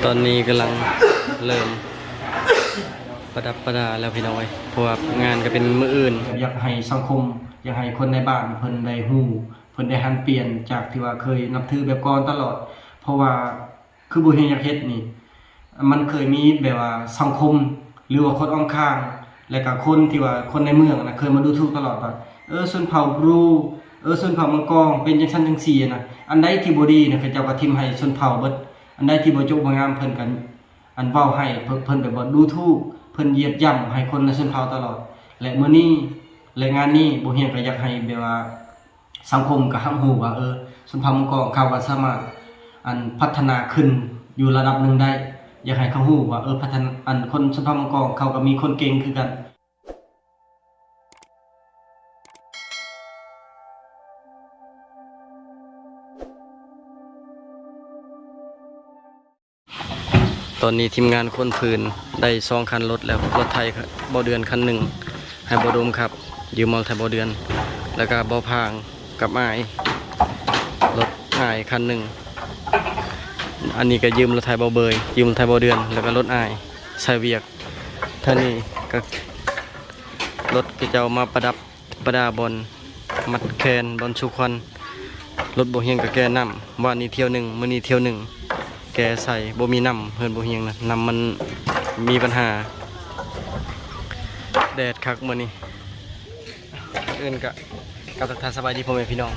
ຕອນນີ້ກຳລັງເລີ່ມປະດັບປະດາແລ້ວພີ່ນ້ອງເອີຍ ເພາະວ່າງານກໍເປັນມື້ອື່ນ. ຢາກໃຫ້ສັງຄົມ ຢາກໃຫ້ຄົນໃນບ້ານເພິ່ນໄດ້ຮູ້ ເພິ່ນໄດ້ຫັນປ່ຽນຈາກທີ່ວ່າເຄີຍນັບຖືແບບກ່ອນຕະຫຼອດ ເພາະວ່າ ຄືບໍ່ເຮັດ ຢາກເຮັດນີ້ ມັນເຄີຍມີແບບວ່າສັງຄົມ ຫຼືວ່າຄົນອ້ອມຂ້າງ ແລະກະຄົນທີ່ວ່າຄົນໃນເມືອງນະ ເຄີຍມາດູຖູກຕະຫຼອດວ່າ ເອີ ຊົນເຜົ່າບຣູ ເອີ ຊົນເຜົ່າມັງກອງ ເປັນຈັ່ງຊັ້ນຈັ່ງຊີ້ນະ. ອັນໃດທີ່ບໍ່ດີນະ ເຂົາເຈົ້າກໍຖິ້ມໃຫ້ຊົນເຜົ່າເບິດ ອັນໃດທີ່ບໍ່ຈົບບໍ່ງາມ ເພິ່ນກໍ ອັນ ເວົ້າໃຫ້ ເພິ່ນ ເພິ່ນແບບວ່າດູຖູກ ເພິ່ນຢຽບຢ່ຳໃຫ້ຄົນໃນຊົນເຜົ່າຕະຫຼອດ. ແລະມື້ນີ້ ແລະງານນີ້ ບໍ່ຮຽງກໍຢາກໃຫ້ແບບວ່າ ສັງຄົມກໍຮັບຮູ້ວ່າ ເອີ ຊົນເຜົ່າມັງກອງເຂົາກໍສາມາດ ອັນ ພັດທະນາຂຶ້ນຢູ່ລະດັບໜຶ່ງໄດ້. ຢາກໃຫ້ເຂົາຮູ້ວ່າ ເອີ ພັດທະນາ ອັນ ຄົນຊົນເຜົ່າມັງກອງເຂົາກໍມີຄົນເກັ່ງຄືກັນ. ຕອນນີ້ທີມງານຂົນຟືນໄດ້ສອງຄັນລົດແລ້ວ, ລົດໄຖບ່າວເດືອນຄັນໜຶ່ງ ໃຫ້ບ່າວໂດມຂັບ ຢືມມາໄຖບ່າວເດືອນ ແລ້ວກະບ່າວພາງກັບອ້າຍ ລົດອ້າຍຄັນໜຶ່ງ. ອັນນີ້ກະຢືມລົດໄຖບ່າວເບີຍ ຢືມລົດໄຖບ່າວເດືອນ ແລ້ວກະລົດອ້າຍໃຊ້ວຽກ. ທາງນີ້ກະລົດເຂົາເຈົ້າມາປະດັບ ປະດາບ່ອນມັດແຄນ ບ່ອນຊຸກຄວັນ. ລົດບໍ່ຮຽງກະແກ່ນ້ຳ ວານນີ້ຖ້ຽວໜຶ່ງ ມື້ນີ້ຖ້ຽວໜຶ່ງ ແກ່ໃສ່. ບໍ່ມີນ້ຳເຮືອນບໍ່ຮຽງນະ ນ້ຳມັນມີບັນຫາ. ແດດຄັກມື້ນີ້. ອື່ນກະ ກັບທັກທາຍສະບາຍດີພໍ່ແມ່ພີ່ນ້ອງ.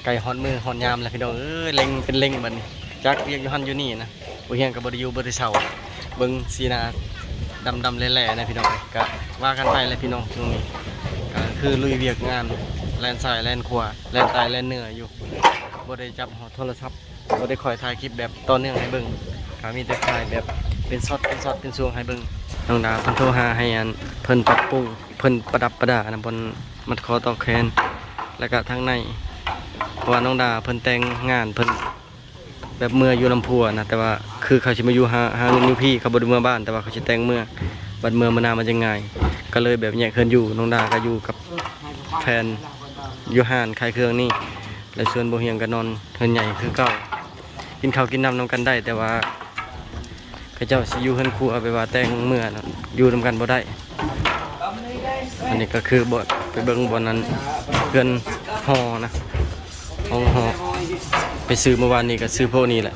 ໃກ້ຮອດມື້ຮອດຍາມແລ້ວພີ່ນ້ອງເອີຍ ເລັ່ງເປັນເລັ່ງບັດນີ້ ຈັກວຽກຢູ່ຫັ້ນຢູ່ນີ້ນະ. ບໍ່ຮຽງກໍບໍ່ໄດ້ຢູ່ບໍ່ໄດ້ເຊົາ ເບິ່ງສີໜ້າດຳໆແຫຼ້ໆນະພີ່ນ້ອງເອີຍ. ກະວ່າກັນໄປແຫຼະພີ່ນ້ອງ ຊ່ວງນີ້ກະຄືລຸຍວຽກງານ ແລ່ນຊ້າຍແລ່ນຂວາ ແລ່ນໃຕ້ແລ່ນເໜືອຢູ່ ບໍ່ໄດ້ຈັບໂທລະສັບ ບໍ່ໄດ້ຄ່ອຍຖ່າຍຄລິບແບບຕໍ່ເນື່ອງໃຫ້ເບິ່ງ ກະມີແຕ່ຖ່າຍແບບເປັນຊັອດເປັນຊັອດເປັນຊ່ວງໃຫ້ເບິ່ງ. ນ້ອງດາເພິ່ນໂທຫາໃຫ້ອັນ ເພິ່ນປັບປຸງ ເພິ່ນປະດັບປະດານະ ບ່ອນມັດຄໍຕໍ່ແຂນ ແລ້ວກະທາງໃນ ເພາະວ່ານ້ອງດາເພິ່ນແຕ່ງງານ ເພິ່ນແບບເມືອຢູ່ນຳຜົວນະ ແຕ່ວ່າຄືເຂົາຊິມາຢູ່ ຫາ ຫາເງິນຢູ່ພີ້ ເຂົາບໍ່ໄດ້ເມືອບ້ານ ແຕ່ວ່າເຂົາຊິແຕ່ງເມືອ ບັດເມືອມື້ໜ້າມັນຈະງ່າຍ ກໍເລີຍແບບແຍກເຮືອນຢູ່. ນ້ອງດາກໍຢູ່ກັບແຟນຢູ່ຮ້ານຂາຍເຄື່ອງນີ້ ແລະສ່ວນບໍ່ຮຽງກໍນອນເຮືອນໃຫຍ່ຄືເກົ່າ. ກິນເຂົ້າກິນນ້ຳນຳກັນໄດ້ ແຕ່ວ່າເຂົາເຈົ້າຊິຢູ່ເຮືອນຄົວ ແບບວ່າແຕ່ງເມືອນະ ຢູ່ນຳກັນບໍ່ໄດ້. ອັນນີ້ກໍຄືບ່ອນ ໄປເບິ່ງບ່ອນນັ້ນ ເຮືອນຫໍ່ນະ ຫ້ອງຫໍ່ ໄປຊື້ມື້ວານນີ້ກໍຊື້ພວກນີ້ແຫຼະ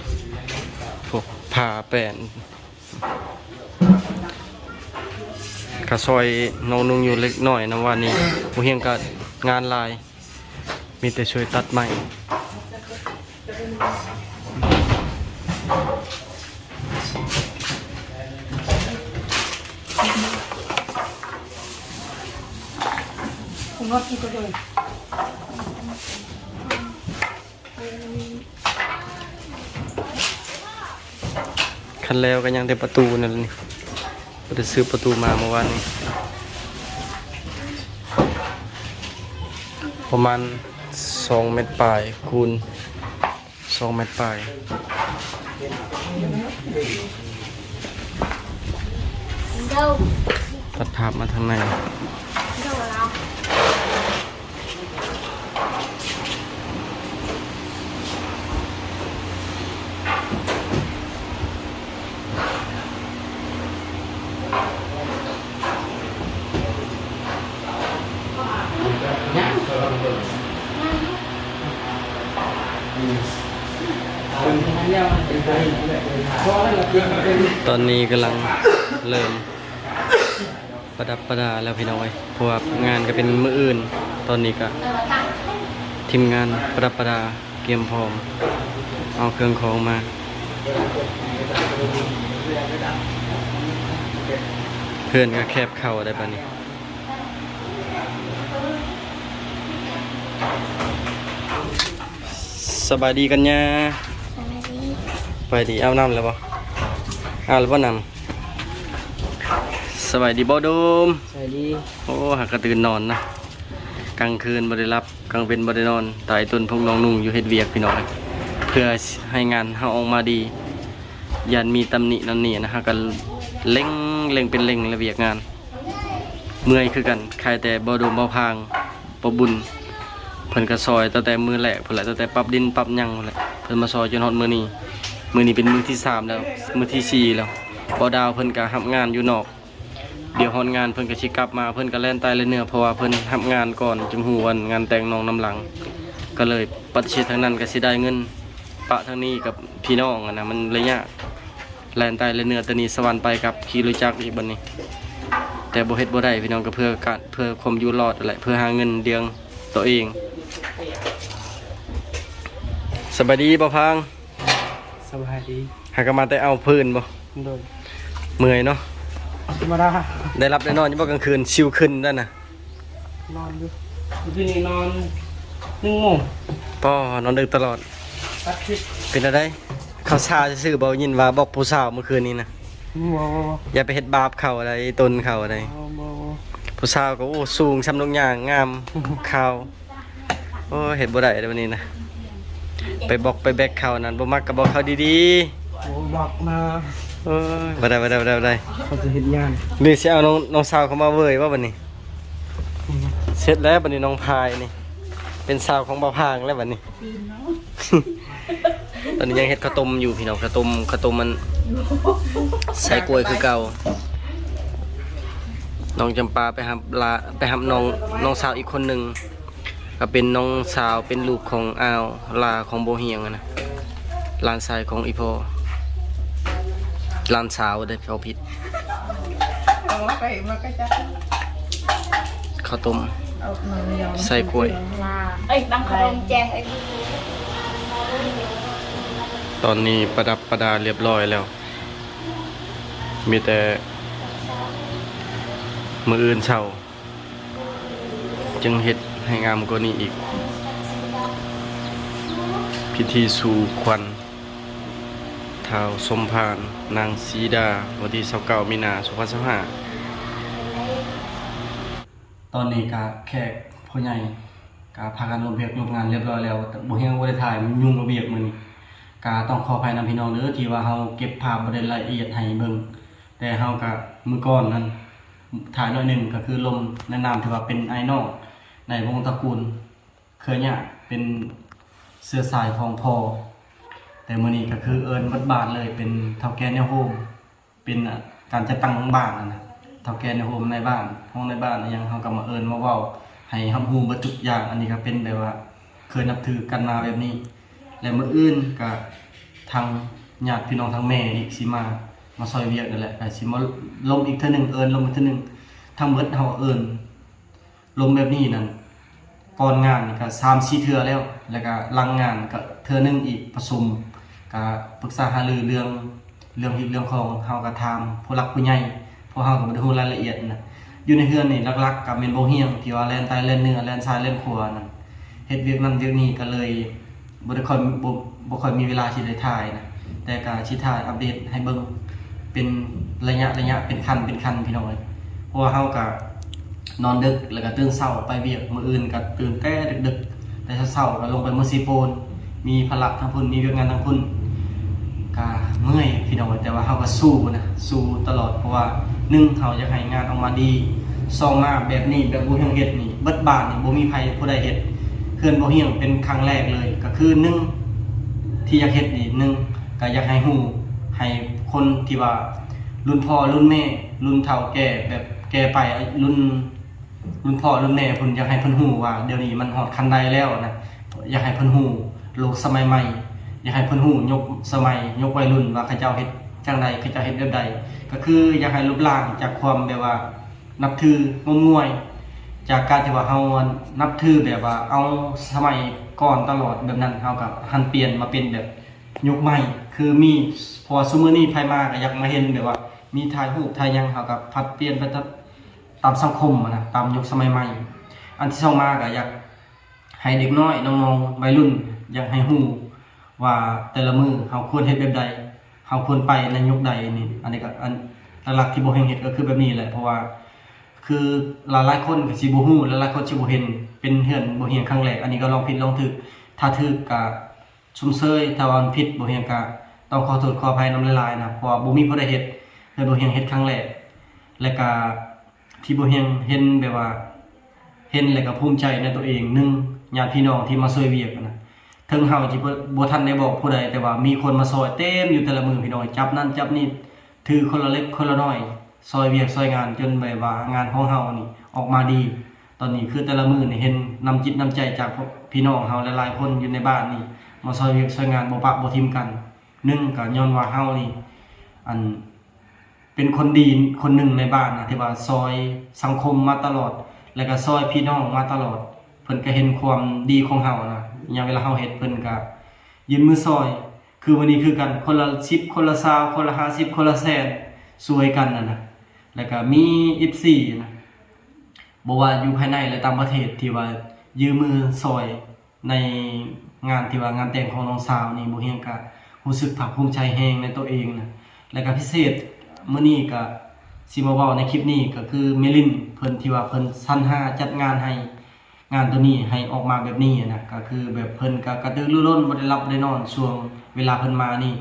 ພວກຜ້າແປ້ນ. ກໍຊ່ອຍນ້ອງນຸ່ງຢູ່ເລັກນ້ອຍນຳ ວານນີ້ບໍ່ຮຽງກໍງານຫຼາຍ. ມີແຕ່ຊ່ວຍຕັດໄມ້. ຄັນແລ້ວກໍຍັງແຕ່ປະຕູນັ້ນແຫຼະນີ້ ບໍ່ໄດ້ຊື້ປະຕູມາມື້ວານນີ້ ປະມານສອງແມັດປາຍຄູນສອງແມັດປາຍ. ຕັດພາບມາທາງໃນ. ຕອນນີ້ກຳລັງເລີ່ມ ປະດັບປະດາແລ້ວພີ່ນ້ອງເອີຍ ເພາະວ່າງານກໍເປັນມື້ອື່ນ. ຕອນນີ້ກໍທີມງານປະດັບປະດາກຽມພ້ອມ ເອົາເຄື່ອງຂອງມາ ເຮືອນກໍແຄບເຂົ້າໄດ້ປານນີ້. ສະບາຍດີກັນຍາ. ສະບາຍດີ. ສະບາຍດີ. ອາບນ້ຳແລ້ວບໍ່? ອາບແລ້ວບໍ່ນ້ຳ? ສະບາຍດີບໍ່ໂດມ? ສະບາຍດີ. ໂອ້ ຫາກະຕື່ນນອນນະ ກາງຄືນບໍ່ໄດ້ຫຼັບ ກາງເວັນບໍ່ໄດ້ນອນ ຕາຍຕົນພວກນ້ອງນຸ່ງຢູ່ເຮັດວຽກພີ່ນ້ອງ ເພື່ອໃຫ້ງານເຮົາອອກມາດີ. ຢ້ານມີຕຳໜິນັ້ນນີ້ນະ ເຮົາກະເລັ່ງ ເລັ່ງເປັນເລັ່ງລະວຽກງານ. ເມື່ອຍຄືກັນ ຂາຍແຕ່ບໍ່ໂດມ ບໍ່ພາງ ບໍ່ບຸນ ເພິ່ນກະຊ່ອຍຕັ້ງແຕ່ມື້ແລກພຸ້ນແຫຼະ ຕັ້ງແຕ່ປັບດິນປັບຫຍັງພຸ້ນແຫຼະ ເພິ່ນມາຊ່ອຍຈົນຮອດມື້ນີ້. ມື້ນີ້ເປັນມື້ທີສາມແລ້ວ ມື້ທີສີ່ແລ້ວ. ບໍ່ດາວເພິ່ນກະຮັບງານຢູ່ນອກ ດຽວຮອດງານເພິ່ນກະຊິກັບມາ ເພິ່ນກະແລ່ນຕາຍແລ່ນເໜືອ ເພາະວ່າເພິ່ນຮັບງານກ່ອນ ຈຶ່ງຮູ້ວັນງານແຕ່ງນ້ອງນຳຫຼັງ ກະເລີຍປະຕິເສດທາງນັ້ນ ກະຊິໄດ້ເງິນປະທາງນີ້ກັບພີ່ນ້ອງຫັ້ນນະ ມັນເລີຍຍາກ. ແລ່ນໃຕ້ແລ່ນເໜືອ ແຕ່ນີ້ສະຫວັນໄປກັບຂີ່ລົດຈັກອີກບັດນີ້ ແຕ່ບໍ່ເຮັດບໍ່ໄດ້ພີ່ນ້ອງ ກໍເພື່ອການ ເພື່ອຄວາມຢູ່ລອດຫັ້ນແຫຼະ ເພື່ອຫາເງິນລ້ຽງຕົວເອງ. ສະບາຍດີບ່າວພາງ. ສະບາຍດີ. ຫາກໍມາແຕ່ເອົາພື້ນບໍ່? ໂດຍ. ເມື່ອຍເນາະ. ທຳມະດາ. ໄດ້ຫຼັບໄດ້ນອນຢູ່ບໍ່ກາງຄືນ? ຊິວຂຶ້ນແລ້ວນະ. ນອນຢູ່ ຄືນນີ້ນອນໜຶ່ງໂມງ. ປ້ອ ນອນດຶກຕະຫຼອດ. ຕັດຄລິບ. ເປັນແນວໃດ? ເຂົາຊາຊື່ໆບໍ່? ຍິນວ່າບອກຜູ້ສາວມື້ຄືນນີ້ນະ. ບໍ່ ບໍ່ ບໍ່. ຢ່າໄປເຮັດບາບເຂົາໃດ໋ ຕົນເຂົາໃດ໋. ບໍ່ ບໍ່ ບໍ່. ຜູ້ສາວກໍ ໂອ້ ສູງຊ່ຳນົກຍາງ ງາມຂາວ. ໂອ້ຍ ເຮັດບໍ່ໄດ້ເດ້ບັດນີ້ນະ ໄປບອກໄປແບັກເຂົານັ້ນ ບໍ່ມັກກໍບອກເຂົາດີໆ. ໂອ້ ບອກນະ. ໂອ້ຍ ບໍ່ໄດ້ ບໍ່ໄດ້ ບໍ່ໄດ້ ບໍ່ໄດ້. ເຂົາຈະເຮັດງານ ຫຼືຊິເອົານ້ອງ ນ້ອງສາວເຂົ້າມາເວີຍບໍ່ບັດນີ້? ອືມ ເສັດແລ້ວບັດນີ້ ນ້ອງພາຍນີ້ ເປັນສາວຂອງບ່າວພາງແລ້ວບັດນີ້. ຕອນນີ້ຍັງເຮັດເຂົ້າຕົ້ມຢູ່ພີ່ນ້ອງ ເຂົ້າຕົ້ມ ເຂົ້າຕົ້ມມັນໃສ່ກ້ວຍຄືເກົ່າ. ນ້ອງຈຳປາໄປຮັບຫຼາ ໄປຮັບນ້ອງ ນ້ອງສາວອີກຄົນໜຶ່ງ ກໍເປັນນ້ອງສາວ ເປັນລູກຂອງອາວ ຫຼ້າຂອງບໍ່ຮຽງຫັ້ນນະ ຫຼານຊາຍຂອງອີ່ພໍ່ ຫຼານສາວເດ້ ເວົ້າຜິດ. ເຂົ້າຕົ້ມໃສ່ກ້ວຍ ເອີຍ ຕັ້ງຂະໜົມແຈກໃຫ້. ຕອນນີ້ປະດັບປະດາຮຽບຮ້ອຍແລ້ວ ມີແຕ່ມື້ອື່ນເຊົ້າ ຈຶ່ງເຮັດໃຫ້ງາມກວ່ານີ້ອີກ. ພິທີສູ່ຂວັນທ້າວສົມພານ ນາງສີດາ ວັນທີຊາວເກົ້າ ມີນາ ສອງພັນຊາວຫ້າ. ຕອນນີ້ກະແຂກຜູ້ໃຫຍ່ກະພາກັນລົງວຽກລົງງານຮຽບຮ້ອຍແລ້ວ. ບໍ່ຮຽງບໍ່ໄດ້ຖ່າຍ ມັນຫຍຸ້ງກັບວຽກມື້ນີ້ ກະຕ້ອງຂໍອະໄພນຳພີ່ນ້ອງເດີ ທີ່ວ່າເຮົາເກັບພາບບໍ່ໄດ້ລະອຽດໃຫ້ເບິ່ງ. ແຕ່ເຮົາກະ ມື້ກ່ອນນັ້ນ ຖ່າຍໜ້ອຍໜຶ່ງ ກໍຄືລົມໃນນາມທີ່ວ່າເປັນອ້າຍນ້ອງໃນວົງຕະກູນເຄືອຍາດ ເປັນເຊື້ອສາຍຂອງພໍ່. ແຕ່ມື້ນີ້ກໍຄືເອີ້ນເບິດບ້ານເລີຍ ເປັນເຖົ້າແກ່ແນວໂຮມ ເປັນ ອາ ການຈັດຕັ້ງຂອງບ້ານຫັ້ນນະ ເຖົ້າແກ່ໃນໂຮມໃນບ້ານ ຫ້ອງໃນບ້ານອີ່ຫຍັງ ເຮົາກໍມາເອີ້ນມາເວົ້າໃຫ້ຮັບຮູ້ເບິດທຸກຢ່າງ. ອັນນີ້ກໍເປັນແບບວ່າເຄີຍນັບຖືກັນມາແບບນີ້. ແລະ ມື້ອື່ນກໍທາງຍາດພີ່ນ້ອງທາງແມ່ນີ້ຊິມາ ມາຊ່ອຍວຽກນັ້ນແຫຼະ ກໍຊິມາລົມອີກເທື່ອໜຶ່ງ ເອີ້ນລົມອີກເທື່ອໜຶ່ງ. ທັງເບິດເຮົາເອີ້ນ ລົມແບບນີ້ນັ້ນ ກ່ອນງານນີ້ກະສາມສີ່ເທື່ອແລ້ວ ແລ້ວກະຫຼັງງານກະເທື່ອໜຶ່ງອີກ ປະຊຸມ ກະປຶກສາຫາລືເລື່ອງ ເລື່ອງຮີດເລື່ອງຄອງ. ເຮົາກະຖາມຜູ້ຫຼັກຜູ້ໃຫຍ່ ເພາະເຮົາກະບໍ່ໄດ້ຮູ້ລາຍລະອຽດນະ. ຢູ່ໃນເຮືອນນີ້ຫຼັກໆກະແມ່ນບໍ່ຮຽງ ທີ່ວ່າແລ່ນໃຕ້ແລ່ນເໜືອ ແລ່ນຊ້າຍແລ່ນຂວານັ້ນ ເຮັດວຽກນັ້ນວຽກນີ້ ກະເລີຍ ບໍ່ໄດ້ຄ່ອຍ ບໍ່ ບໍ່ຄ່ອຍມີເວລາຊິໄດ້ຖ່າຍນະ ແຕ່ກະຊິຖ່າຍອັບເດດໃຫ້ເບິ່ງເປັນໄລຍະໄລຍະ ເປັນຂັ້ນເປັນຂັ້ນພີ່ນ້ອງເອີຍ. ເພາະວ່າເຮົາກະນອນດຶກ ແລ້ວກະຕື່ນເຊົ້າໄປວຽກ ມື້ອື່ນກະຕື່ນແຕ່ດຶກໆ ແຕ່ເຊົ້າໆກະລົງໄປເມືອງເຊໂປນ ມີພາລະທາງພຸ້ນ ມີວຽກງານທາງພຸ້ນ ກະເມື່ອຍພີ່ນ້ອງເອີຍ. ແຕ່ວ່າເຮົາກະສູ້ນະ ສູ້ຕະຫຼອດ ເພາະວ່າໜຶ່ງ ເຮົາຢາກໃຫ້ງານອອກມາດີ ສອງ ມາແບບນີ້ ແບບບໍ່ຮຽງເຮັດນີ້ ເບິດບ້ານນີ້ບໍ່ມີໃຜຜູ້ໃດເຮັດ ເຮືອນບໍ່ຮຽງເປັນຄັ້ງແລກເລີຍ. ກະຄືໜຶ່ງ ທີ່ຢາກເຮັດນີ້ ໜຶ່ງ ກະຢາກໃຫ້ຮູ້ ໃຫ້ຄົນທີ່ວ່າລຸ້ນພໍ່ລຸ້ນແມ່ ລຸ້ນເຖົ້າແກ່ແບບແກ່ໄປ ລຸ້ນ ລຸ້ນພໍ່ລຸ້ນແມ່ພຸ້ນ ຢາກໃຫ້ເພິ່ນຮູ້ວ່າດຽວນີ້ມັນຮອດຂັ້ນໃດແລ້ວນະ. ຢາກໃຫ້ເພິ່ນຮູ້ໂລກສະໄໝໃໝ່ ຢາກໃຫ້ເພິ່ນຮູ້ຍຸກສະໄໝ ຍຸກໄວລຸ້ນວ່າເຂົາເຈົ້າເຮັດຈັ່ງໃດ ເຂົາເຈົ້າເຮັດແບບໃດ. ກະຄືຢາກໃຫ້ລົບລ້າງຈາກຄວາມແບບວ່າ ນັບຖືງົມງວາຍ ຈາກການທີ່ວ່າເຮົານັບຖືແບບວ່າເອົາສະໄໝກ່ອນຕະຫຼອດແບບນັ້ນ ເຮົາກະຫັນປ່ຽນມາເປັນແບບຍຸກໃໝ່ ຄືມີ ເພາະວ່າຊຸມື້ນີ້ໃຜມາກະຢາກມາເຫັນແບບວ່າມີຖ່າຍຮູບຖ່າຍຫຍັງ ເຮົາກະຜັດປ່ຽນໄປຕາມ ຕາມສັງຄົມຫັ້ນນະ ຕາມຍຸກສະໄໝໃໝ່. ອັນທີສອງມາກະຢາກໃຫ້ເດັກນ້ອຍນ້ອງໆໄວລຸ້ນ ຢາກໃຫ້ຮູ້ວ່າແຕ່ລະມື້ເຮົາຄວນເຮັດແບບໃດ ເຮົາຄວນໄປໃນຍຸກໃດນີ້. ອັນນີ້ກະອັນຫຼັກໆທີ່ບໍ່ຮຽງເຮັດກະຄືແບບນີ້ແຫຼະ ເພາະວ່າຄືຫຼາຍໆຄົນກະຊິບໍ່ຮູ້ ຫຼາຍໆຄົນຊິບໍ່ເຫັນ ເປັນເຮືອນບໍ່ຮຽງຄັ້ງແລກ. ອັນນີ້ກະລອງຜິດລອງຖືກ ຖ້າຖືກກະຊົມເຊີຍ ຖ້າວ່າມັນຜິດບໍ່ຮຽງກະຕ້ອງຂໍໂທດຂໍອະໄພນຳຫຼາຍໆນະ ເພາະວ່າບໍ່ມີຜູ້ໃດເຮັດ ເຮືອນບໍ່ຮຽງເຮັດຄັ້ງແລກ. ແລະກະທີ່ບໍ່ຮຽງເຫັນແບບວ່າ ເຫັນແລ້ວກະພູມໃຈໃນຕົວເອງ ໜຶ່ງ ຍາດພີ່ນ້ອງທີ່ມາຊ່ວຍວຽກຫັ້ນນະ. ເຖິງເຮົາຊິບໍ່ ບໍ່ທັນໄດ້ບອກຜູ້ໃດ ແຕ່ວ່າມີຄົນມາຊ່ອຍເຕັມຢູ່ແຕ່ລະມື້ ພີ່ນ້ອງ. ຈັບນັ້ນຈັບນີ້ ຖືຄົນລະເລັກຄົນລະນ້ອຍ ຊ່ອຍວຽກຊ່ອຍງານ ຈົນແບບວ່າງານຂອງເຮົານີ້ອອກມາດີ. ຕອນນີ້ຄືແຕ່ລະມື້ນີ້ເຫັນນ້ຳຈິດນ້ຳໃຈຈາກພວກພີ່ນ້ອງເຮົາຫຼາຍໆຄົນຢູ່ໃນບ້ານນີ້ ມາຊ່ອຍວຽກຊ່ອຍງານ ບໍ່ປະບໍ່ຖິ້ມກັນ. ໜຶ່ງກໍຍ້ອນວ່າເຮົານີ້ ອັນ ເປັນຄົນດີຄົນໜຶ່ງໃນບ້ານນະ ທີ່ວ່າຊ່ອຍສັງຄົມມາຕະຫຼອດ ແລ້ວກໍຊ່ອຍພີ່ນ້ອງມາຕະຫຼອດ. ເພິ່ນກໍເຫັນຄວາມດີຂອງເຮົານະ ຍາມເວລາເຮົາເຮັດ ເພິ່ນກໍຍື່ນມືຊ່ອຍ. ຄືມື້ນີ້ຄືກັນ ຄົນລະສິບ ຄົນລະຊາວ ຄົນລະຫ້າສິບ ຄົນລະແສນ ຊ່ວຍກັນຫັ້ນນະ. ແລ້ວກໍມີເອັຟຊີນະ ບໍ່ວ່າຢູ່ພາຍໃນ ແລະ ຕ່າງປະເທດ ທີ່ວ່າຍື່ນມືຊ່ອຍ ໃນງານທີ່ວ່າງານແຕ່ງຂອງນ້ອງສາວນີ້ ບໍ່ຮຽງກະຮູ້ສຶກພາກພູມໃຈແຮງໃນໂຕເອງນະ. ແລະກະພິເສດມື້ນີ້ກະຊິມາເວົ້າໃນຄລິບນີ້ ກະຄືເມລິນເພິ່ນ ທີ່ວ່າເພິ່ນສັນຫາຈັດງານໃຫ້ ງານໂຕນີ້ໃຫ້ອອກມາແບບນີ້ນະ. ກະຄືແບບເພິ່ນກະກະຕືລືລົ້ນ ບໍ່ໄດ້ຫຼັບໄດ້ນອນຊ່ວງເວລາເພິ່ນມານີ້.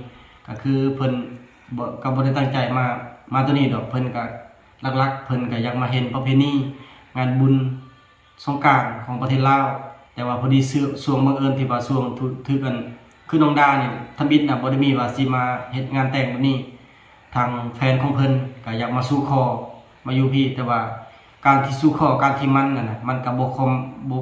ກະຄືເພິ່ນບໍ່ ກະບໍ່ໄດ້ຕັ້ງໃຈມາ ມາໂຕນີ້ດອກ. ເພິ່ນກະ ຫຼັກໆ ເພິ່ນກະຢາກມາເຫັນປະເພນີງານບຸນ ສົງການຂອງປະເທດລາວ. ແຕ່ວ່າພໍດີຊ່ວງ ຊ່ວງບັງເອີນທີ່ວ່າຊ່ວງຖືກ ຖືກອັນ ຄືນ້ອງດານີ້ ທຳອິດນະ ບໍ່ໄດ້ມີວ່າຊິມາເຮັດງານແຕ່ງແບບນີ້. ທາງແຟນຂອງເພິ່ນກະຢາກມາສູ່ຂໍມາຢູ່ພີ້ ແຕ່ວ່າການທີ່ສູ່ຂໍ ການທີ່ໝັ້ນນັ້ນນະ ມັນກະບໍ່ຄອມ ບໍ່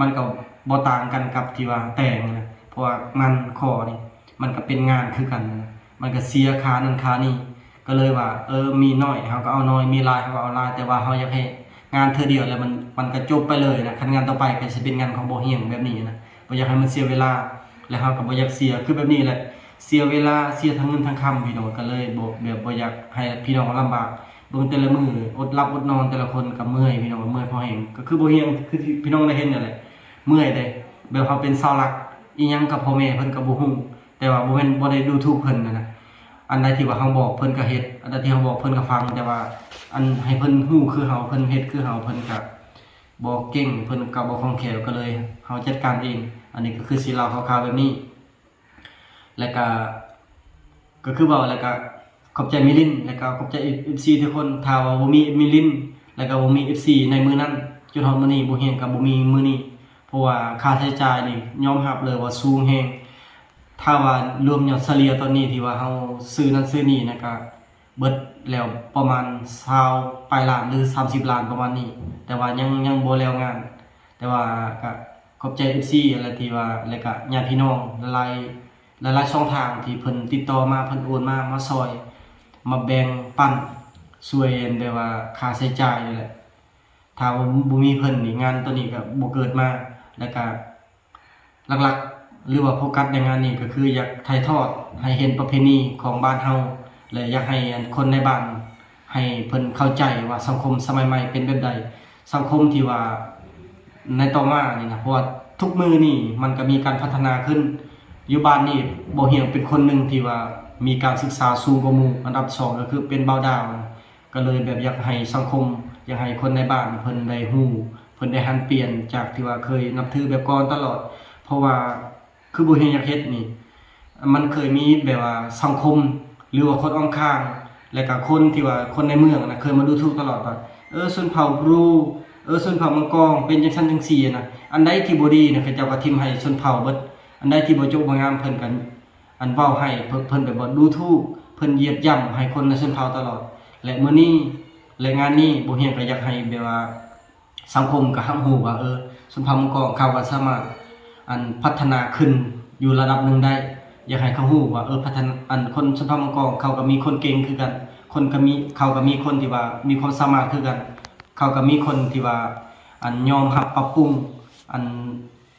ມັນກະບໍ່ຕ່າງກັນກັບທີ່ວ່າແຕ່ງນະ. ເພາະວ່າໝັ້ນຂໍນີ້ ມັນກະເປັນງານຄືກັນນະ ມັນກະເສຍຄ່ານັ້ນຄ່ານີ້. ກໍເລີຍວ່າ ເອີ ມີໜ້ອຍເຮົາກໍເອົາໜ້ອຍ ມີຫຼາຍເຮົາກໍເອົາຫຼາຍ ແຕ່ວ່າເຮົາຢາກໃຫ້ງານເທື່ອດຽວ ແລ້ວມັນ ມັນກໍຈົບໄປເລີຍນະ. ຄັນງານຕໍ່ໄປກໍຊິເປັນງານຂອງບໍ່ຮຽງແບບນີ້ນະ ບໍ່ຢາກໃຫ້ມັນເສຍເວລາ ແລ້ວເຮົາກໍບໍ່ຢາກເສຍ ຄືແບບນີ້ແຫຼະ ເສຍເວລາ ເສຍທັງເງິນທັງຄຳ ພີ່ນ້ອງ. ກໍເລີຍບໍ່ ແບບບໍ່ຢາກໃຫ້ພີ່ນ້ອງລຳບາກ. ເບິ່ງແຕ່ລະມື້ອົດຫຼັບອົດນອນ ແຕ່ລະຄົນກໍເມື່ອຍ ພີ່ນ້ອງ ເມື່ອຍພໍແຮງ. ກໍຄືບໍ່ຮຽງ ຄືທີ່ພີ່ນ້ອງໄດ້ເຫັນນັ້ນແຫຼະ ເມື່ອຍເດ້ ແບບເຮົາເປັນເສົາຫຼັກອີ່ຫຍັງກັບພໍ່ແມ່ເພິ່ນກໍບໍ່ຮູ້ ແຕ່ວ່າບໍ່ແມ່ນບໍ່ໄດ້ດູຖູກເພິ່ນນະ. ອັນໃດທີ່ວ່າເຮົາບອກເພິ່ນກໍເຮັດ ອັນໃດທີ່ເຮົາບອກເພິ່ນກໍຟັງ ແຕ່ວ່າອັນໃຫ້ເພິ່ນຮູ້ຄືເຮົາ ເພິ່ນເຮັດຄືເຮົາ ເພິ່ນກໍບໍ່ເກັ່ງ ເພິ່ນກໍບໍ່ຄ່ອງແຄ້ວ ກໍເລີຍເຮົາຈັດການເອງ. ອັນນີ້ກໍຄືຊິເລົ່າຄ່າວໆແບບນີ້ ແລ້ວກໍ ກໍຄືເວົ້າ ແລ້ວກໍຂອບໃຈມິລິນ ແລ້ວກໍຂອບໃຈເອັຟຊີທຸກຄົນ. ຖ້າວ່າບໍ່ມີມິລິນ ແລ້ວກໍບໍ່ມີເອັຟຊີໃນມື້ນັ້ນ ຈົນຮອດມື້ນີ້ ບໍ່ຮຽງກໍບໍ່ມີມື້ນີ້. ເພາະວ່າຄ່າໃຊ້ຈ່າຍນີ້ຍອມຮັບເລີຍວ່າສູງແຮງ. ຖ້າວ່າລວມຍອດສະເລ່ຍຕອນນີ້ ທີ່ວ່າເຮົາຊື້ນັ້ນຊື້ນີ້ນະ ກະເບິດແລ້ວປະມານຊາວປາຍລ້ານ ຫຼື ສາມສິບລ້ານປະມານນີ້ ແຕ່ວ່າຍັງ ຍັງບໍ່ແລ້ວງານ. ແຕ່ວ່າກະຂອບໃຈເອັຟຊີຫັ້ນແຫຼະ ທີ່ວ່າ ແລະກະຍາດພີ່ນ້ອງຫຼາຍໆ ຫຼາຍໆຊ່ອງທາງທີ່ເພິ່ນຕິດຕໍ່ມາ ເພິ່ນໂອນມາ ມາຊ່ອຍ ມາແບ່ງປັນ ຊ່ວຍແບບວ່າຄ່າໃຊ້ຈ່າຍນີ້ແຫຼະ. ຖ້າວ່າບໍ່ມີເພິ່ນນີ້ ງານໂຕນີ້ກໍບໍ່ເກີດມາ. ແລ້ວກະ ຫຼັກໆ ຫຼືວ່າໂຟກັສໃນງານນີ້ ກໍຄືຢາກຖ່າຍທອດໃຫ້ເຫັນປະເພນີຂອງບ້ານເຮົາ ແລະ ຢາກໃຫ້ອັນຄົນໃນບ້ານ ໃຫ້ເພິ່ນເຂົ້າໃຈວ່າສັງຄົມສະໄໝໃໝ່ເປັນແບບໃດ. ສັງຄົມທີ່ວ່າໃນຕໍ່ມານີ້ນະ ເພາະວ່າທຸກມື້ນີ້ມັນກໍມີການພັດທະນາຂຶ້ນ. ຢູ່ບ້ານນີ້ ບໍ່ຮຽງເປັນຄົນໜຶ່ງທີ່ວ່າມີການສຶກສາສູງກວ່າໝູ່ ອັນດັບສອງ ກໍຄືເປັນບ່າວດາວ. ກໍເລີຍແບບຢາກໃຫ້ສັງຄົມ ຢາກໃຫ້ຄົນໃນບ້ານເພິ່ນໄດ້ຮູ້ ເພິ່ນໄດ້ຫັນປ່ຽນຈາກທີ່ວ່າເຄີຍນັບຖືແບບກ່ອນຕະຫຼອດ. ເພາະວ່າຄືບໍ່ຮຽງຢາກເຮັດນີ້ ມັນເຄີຍມີແບບວ່າສັງຄົມ ຫຼືວ່າຄົນອ້ອມຂ້າງ ແລະກະຄົນທີ່ວ່າຄົນໃນເມືອງນະ ເຄີຍມາດູຖູກຕະຫຼອດວ່າ ເອີ ຊົນເຜົ່າບຣູ ເອີ ຊົນເຜົ່າມັງກອງ ເປັນຈັ່ງຊັ້ນຈັ່ງຊີ້ນະ. ອັນໃດທີ່ບໍ່ດີນະ ເຂົາເຈົ້າກໍຖິ້ມໃຫ້ຊົນເຜົ່າເບິດ. ອັນໃດທີ່ບໍ່ຈົບບໍ່ງາມ ເພິ່ນກໍ ອັນເວົ້າໃຫ້ເພິ່ນ ເພິ່ນແບບວ່າດູຖູກ ເພິ່ນຢຽບຢ່ຳໃຫ້ຄົນໃນຊົນເຜົ່າຕະຫຼອດ. ແລະມື້ນີ້ ແລະງານນີ້ ບໍ່ຮຽງກໍຢາກໃຫ້ແບບວ່າສັງຄົມກໍຮັບຮູ້ວ່າ ເອີ ຊົນເຜົ່າມັງກອງເຂົາກໍສາມາດ ອັນ ພັດທະນາຂຶ້ນຢູ່ລະດັບໜຶ່ງໄດ້. ຢາກໃຫ້ເຂົາຮູ້ວ່າ ເອີ ພັດທະນາ ອັນຄົນຊົນເຜົ່າມັງກອງເຂົາກໍມີຄົນເກັ່ງຄືກັນ ຄົນກໍມີ ເຂົາກໍມີຄົນທີ່ວ່າມີຄວາມສາມາດຄືກັນ ເຂົາກໍມີຄົນທີ່ວ່າ ອັນຍອມຮັບປັບປຸງ ອັນ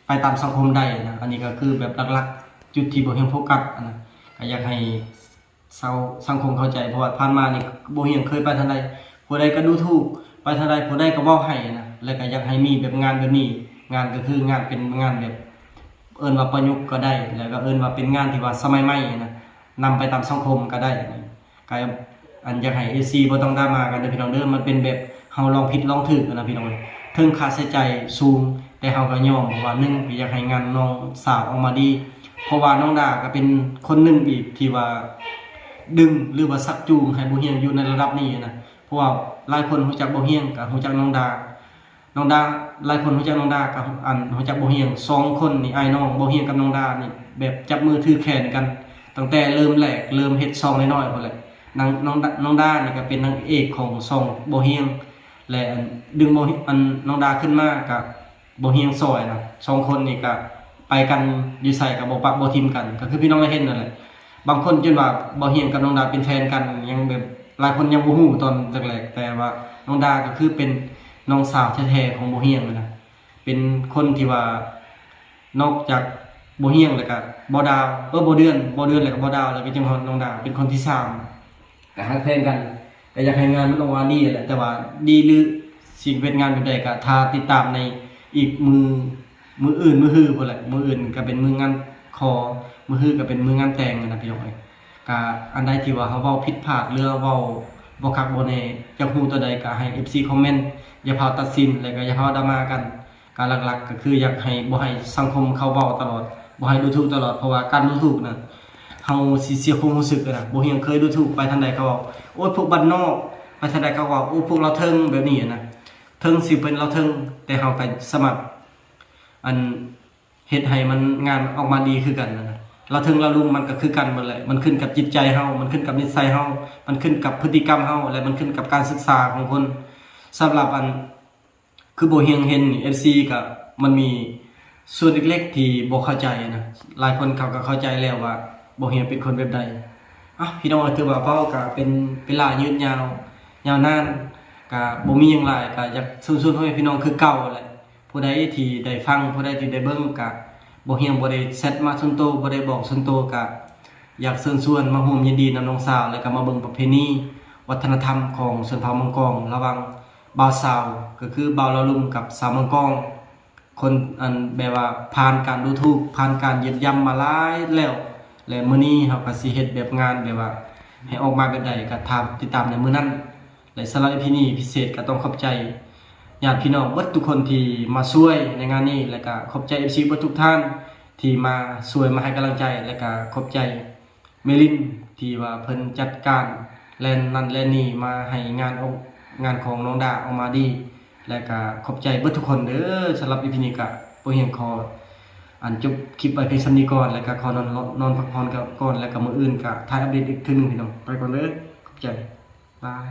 ໄປຕາມສັງຄົມໄດ້ນະ. ອັນນີ້ກໍຄືແບບຫຼັກໆ ຈຸດທີ່ບໍ່ຮຽງໂຟກັສນະ ກໍຢາກໃຫ້ຊາວສັງຄົມເຂົ້າໃຈ. ເພາະວ່າຜ່ານມານີ້ບໍ່ຮຽງເຄີຍໄປທາງໃດ ຜູ້ໃດກໍດູຖູກ ໄປທາງໃດຜູ້ໃດກໍເວົ້າໃຫ້ນະ. ແລ້ວກໍຢາກໃຫ້ມີແບບງານແບບນີ້ ງານກໍຄືງານ ເປັນງານແບບ ເອີ້ນວ່າປະຍຸກກໍໄດ້ ແລ້ວກໍເອີ້ນວ່າເປັນງານທີ່ວ່າສະໄໝໃໝ່ນະ ນຳໄປຕາມສັງຄົມກໍໄດ້. ກໍ ອັນ ຢາກໃຫ້ເອັຟຊີບໍ່ຕ້ອງດຣາມາກັນເດີພີ່ນ້ອງເດີ ມັນເປັນແບບເຮົາລອງຜິດລອງຖືກນະພີ່ນ້ອງ. ເຖິງຄ່າໃຊ້ຈ່າຍສູງ ແຕ່ເຮົາກໍຍອມ ເພາະວ່າໜຶ່ງ ກໍຢາກໃຫ້ງານນ້ອງສາວອອກມາດີ ເພາະວ່ານ້ອງດາກໍເປັນຄົນໜຶ່ງອີກທີ່ວ່າດຶງ ຫຼືວ່າຊັກຈູງໃຫ້ບໍ່ຮຽງຢູ່ໃນລະດັບນີ້ນະ. ເພາະວ່າຫຼາຍຄົນຮູ້ຈັກບໍ່ຮຽງ ກໍຮູ້ຈັກນ້ອງດາ ນ້ອງດາ ຫຼາຍຄົນຮູ້ຈັກນ້ອງດາກັບ ອັນ ຮູ້ຈັກບໍ່ຮຽງ. ສອງຄົນນີ້ ອ້າຍນ້ອງ ບໍ່ຮຽງກັບນ້ອງດານີ້ ແບບຈັບມືຖືແຂນກັນ ຕັ້ງແຕ່ເລີ່ມແລກ ເລີ່ມເຮັດຊ່ອງນ້ອຍໆພຸ້ນແຫຼະ. ນາງ ນ້ອງ ນ້ອງດານີ້ກໍເປັນນາງເອກຂອງຊ່ອງບໍ່ຮຽງ ແລະ ອັນ ດຶງບໍ່ ອັນ ນ້ອງດາຂຶ້ນມາກໍ ບໍ່ຮຽງຊ່ອຍນະ. ສອງຄົນນີ້ກະໄປກັນຢູ່ໃສກະບໍ່ປະບໍ່ຖິ້ມກັນ ກະຄືພີ່ນ້ອງໄດ້ເຫັນນັ້ນແຫຼະ. ບາງຄົນຈົນວ່າບໍ່ຮຽງກັບນ້ອງດາເປັນແຟນກັນ ຍັງແບບ ຫຼາຍຄົນຍັງບໍ່ຮູ້ຕອນແລກໆ ແຕ່ວ່ານ້ອງດາກະຄືເປັນນ້ອງສາວແທ້ໆຂອງບໍ່ຮຽງນະ ເປັນຄົນທີ່ວ່າ ນອກຈາກບໍ່ຮຽງແລ້ວກະບໍ່ດາວ ເອີ ບໍ່ເດືອນ ບໍ່ເດືອນແລ້ວກະບໍ່ດາວ ແລ້ວກະຈຶ່ງຮອດນ້ອງດາ ເປັນຄົນທີສາມ. ກະຮັກແພງກັນ ກະຢາກໃຫ້ງານມັນອອກມາດີແຫຼະ ແຕ່ວ່າດີຫຼືຊິເປັນງານແບບໃດ ກະຖ້າຕິດຕາມໃນອີກມື້ ມື້ອື່ນມື້ຮືພຸ້ນແຫຼະ. ມື້ອື່ນກະເປັນມື້ງານຂໍ ມື້ຮືກະເປັນມື້ງານແຕ່ງນະພີ່ນ້ອງເອີຍ. ກະອັນໃດທີ່ວ່າເຮົາເວົ້າຜິດພາດ ຫຼືວ່າເວົ້າບໍ່ຄັກບໍ່ແນ່ ຢາກຮູ້ຕົວໃດກະໃຫ້ເອັຟຊີຄອມເມັນ ຢ່າພາວຕັດສິນ ແລະກະຢ່າພາວດຣາມາກັນ. ກະຫຼັກໆກະຄືຢາກໃຫ້ ບໍ່ໃຫ້ສັງຄົມເຂົາເວົ້າຕະຫຼອດ ບໍ່ໃຫ້ດູຖູກຕະຫຼອດ ເພາະວ່າການດູຖູກນະ ເຮົາຊິເສຍຄວາມຮູ້ສຶກນະ. ບໍ່ຮຽງເຄີຍດູຖູກ ໄປທາງໃດເຂົາເວົ້າ ໂອ້ຍ ພວກບ້ານນອກ ໄປທາງໃດເຂົາເວົ້າ ໂອ້ ພວກລາວເທິງ ແບບນີ້ນະ. ເຖິງຊິເປັນລາວເທິງ ແຕ່ເຮົາກະສາມາດ ອັນ ເຮັດໃຫ້ມັນ ງານອອກມາດີຄືກັນນະ. ລາວເທິງລາວລຸ່ມມັນກະຄືກັນໝົດແຫຼະ ມັນຂຶ້ນກັບຈິດໃຈເຮົາ ມັນຂຶ້ນກັບນິດໄສເຮົາ ມັນຂຶ້ນກັບພຶດຕິກຳເຮົາ ແລະ ມັນຂຶ້ນກັບການສຶກສາຂອງຄົນ. ສຳລັບ ອັນ ຄືບໍ່ຮຽງເຫັນນີ້ ເອັຟຊີກະມັນມີສ່ວນເລັກໆທີ່ບໍ່ເຂົ້າໃຈນະ. ຫຼາຍຄົນເຂົາກະເຂົ້າໃຈແລ້ວວ່າບໍ່ຮຽງເປັນຄົນແບບໃດ. ເອົ້າ ພີ່ນ້ອງເອີຍ ຖືວ່າເວົ້າກະເປັນເວລາຍືດຍາວ ຍາວນານ ກະບໍ່ມີຫຍັງຫຼາຍ ກະຢາກເຊີນຊວນພໍ່ແມ່ພີ່ນ້ອງຄືເກົ່າແຫຼະ. ຜູ້ໃດທີ່ໄດ້ຟັງ ຜູ້ໃດທີ່ໄດ້ເບິ່ງ ກະບໍ່ຮຽງບໍ່ໄດ້ແຊັດມາສ່ວນໂຕ ບໍ່ໄດ້ບອກສ່ວນໂຕ ກະຢາກເຊີນຊວນມາຮ່ວມຍິນດີນຳນ້ອງສາວ ແລະກະມາເບິ່ງປະເພນີວັດທະນະທຳຂອງຊົນເຜົ່າມັງກອງ ລະຫວ່າງ ບ່າວສາວ ກໍຄືບ່າວລາວລຸ່ມກັບສາວມັງກອງ ຄົນ ອັນ ແບບວ່າຜ່ານການດູຖູກ ຜ່ານການຢຽບຢ່ຳມາຫຼາຍແລ້ວ ແລະ ມື້ນີ້ເຮົາກໍຊິເຮັດແບບງານແບບວ່າໃຫ້ອອກມາແບບໃດ ກໍຖ້າຕິດຕາມໃນມື້ນັ້ນ. ແລະ ສຳລັບອີພີນີ້ພິເສດກໍຕ້ອງຂອບໃຈຍາດພີ່ນ້ອງເບິດທຸກຄົນທີ່ມາຊ່ວຍໃນງານນີ້ ແລະ ກໍຂອບໃຈເອັຟຊີເບິດທຸກທ່ານທີ່ມາຊ່ວຍມາໃຫ້ກຳລັງໃຈ ແລະ ກໍຂອບໃຈ ເມລິນ ທີ່ວ່າເພິ່ນຈັດການແລ່ນນັ້ນແລ່ນນີ້ ມາໃຫ້ງານອອກ ງານຂອງນ້ອງດາອອກມາດີ ແລະກະຂອບໃຈເບິດທຸກຄົນເດີ. ສຳລັບອີພີນີ້ກະບໍ່ຮຽງຂໍ ອັນ ຈົບຄລິບໄວ້ພຽງສ່ຳນີ້ກ່ອນ ແລະກະຂໍນອນ ນອນພັກຜ່ອນກ່ອນ ແລະກະມື້ອື່ນກະຖ່າຍອັບເດດອີກເທື່ອໜຶ່ງພີ່ນ້ອງ. ໄປກ່ອນເດີ ຂອບໃຈ ບາຍ.